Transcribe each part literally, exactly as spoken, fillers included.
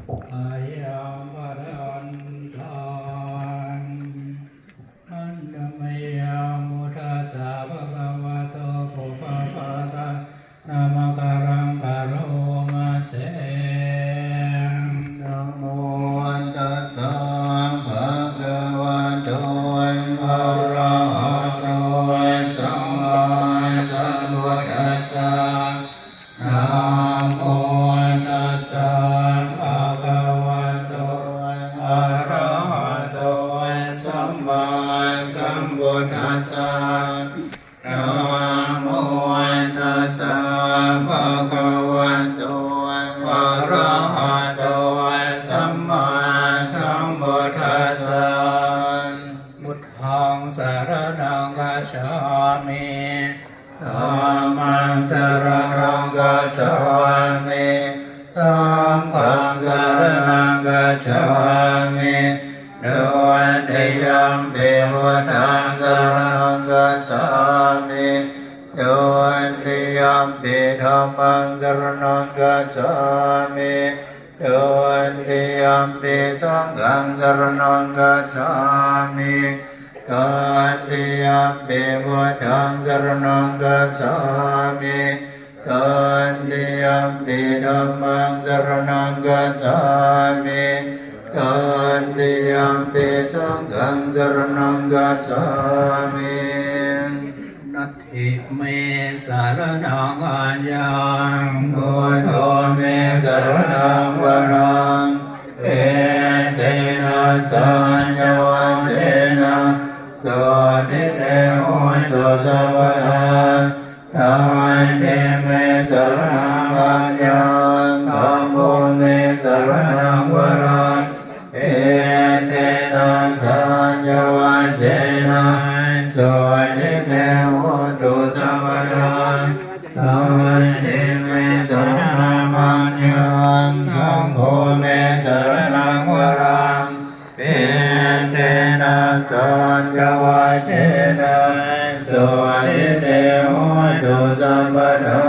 Ayaṃ bhadantā. Handa mayaṃ buddhassa bhagavato pubbabhāganamakāraṃ karoma se. Namo tassa bhagavato arahato sammāsambuddhassa. Namo tassa bhagavato arahato sammāsambuddhassa. Namo tassa bhagavato arahato sammāsambuddhassa. Buddhaṃ saraṇaṃ gacchāmi. Dhammaṃ saraṇaṃ gacchāmi. Saṅghaṃ saraṇaṃ gacchāmi. Dutiyampi buddhaṃ saraṇaṃ gacchāmi. Dutiyampi dhammaṃ saraṇaṃ gacchāmi. Dutiyampi saṅghaṃ saraṇaṃ gacchāmi. Tatiyampi buddhaṃ saraṇaṃ gacchāmi. Tatiyampi dhammaṃ saraṇaṃ gacchāmi. Tatiyampi saṅghaṃ saraṇaṃ gacchāmi. Natthi me saraṇaṃ aññaṃ, buddho me saraṇaṃ varaṃ. Etena saccavajjena, sotthi te hotu sabbadā. Natthi me saraṇaṃ aññaṃ, dhammo me saraṇaṃ varaṃ. Etena saccavajjena, sotthi te hotu sabbadā. Natthi me saraṇaṃ aññaṃ, saṅgho me saraṇaṃ varaṃ. Etena saccavajjena, sotthi te hotu sabbadā.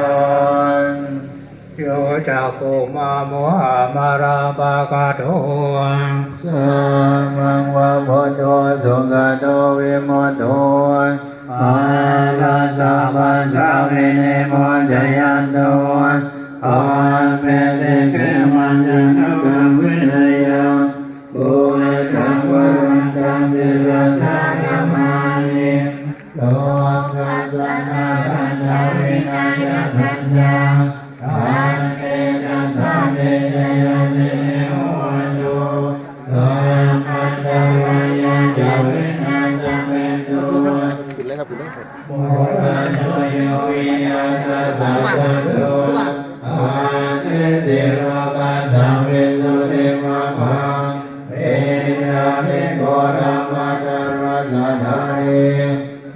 Yo cakkhumā mohamalāpakaṭṭho, sāmaṃ va buddho sugato vimutto, mārassa pāsā vinimocayanto, pāpesi khemaṃ janataṃ vineyyaṃ. Buddhaṃ varantaṃ sirasā namāmi. Dukkassa dātā ca vinayakañca, taṃ tejasā te jayasiddhi hotu, sabbantarāyā ca vināsamentu. ปิดเลยครับ ปิดเลยครับ Buddhaṃ suyā viriyaṃ sasāthaṃ, dasesi lokassa visuddhimaggaṃ, niyyāniko dhammadharassa dhārī,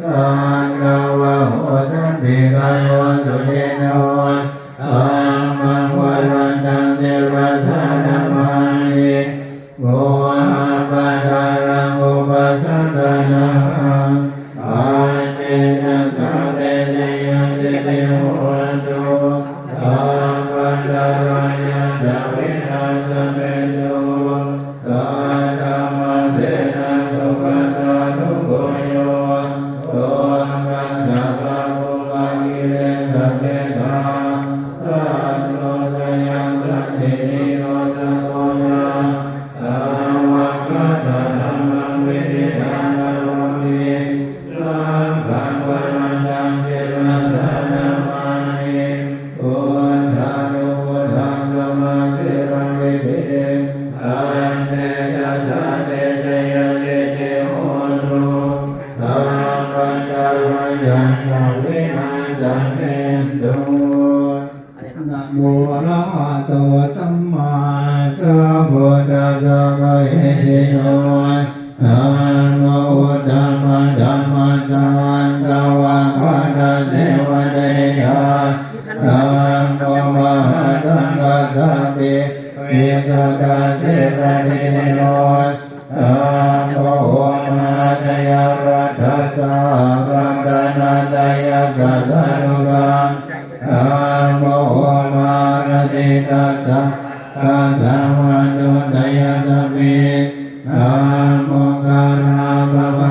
sātāvaho santikaro suciṇṇo, dhammaṃ varantaṃ sirasā namāmi. Mohappadālaṃ upasantanaṃ, taṃ tejasā te jayasiddhi hotu, sabbantarāyā ca vināsamentu. Saddhammasenā sugatānugo yo, lokassa pāpūpakilesajetā, santo sayaṃ santiniyojako ca, svākkhātadhammaṃ viditaṃ karoti. Saṅghaṃ varantaṃ sirasā namāmi. Buddhānubuddhaṃ samasīladiṭṭhiṃ, taṃ tejasā te jayasiddhi hotu, sabbantarāyā ca vināsamentu. Namo arahato sammāsambuddhassa mahesino. Namo uttamadhammassa svākkhātasseva tenidha. Namo mahāsaṅghassāpi visuddhasīladiṭṭhino. Namo omātyāraddhassa ratanattayassa sādhukaṃ. Namo omakātītassa tassa na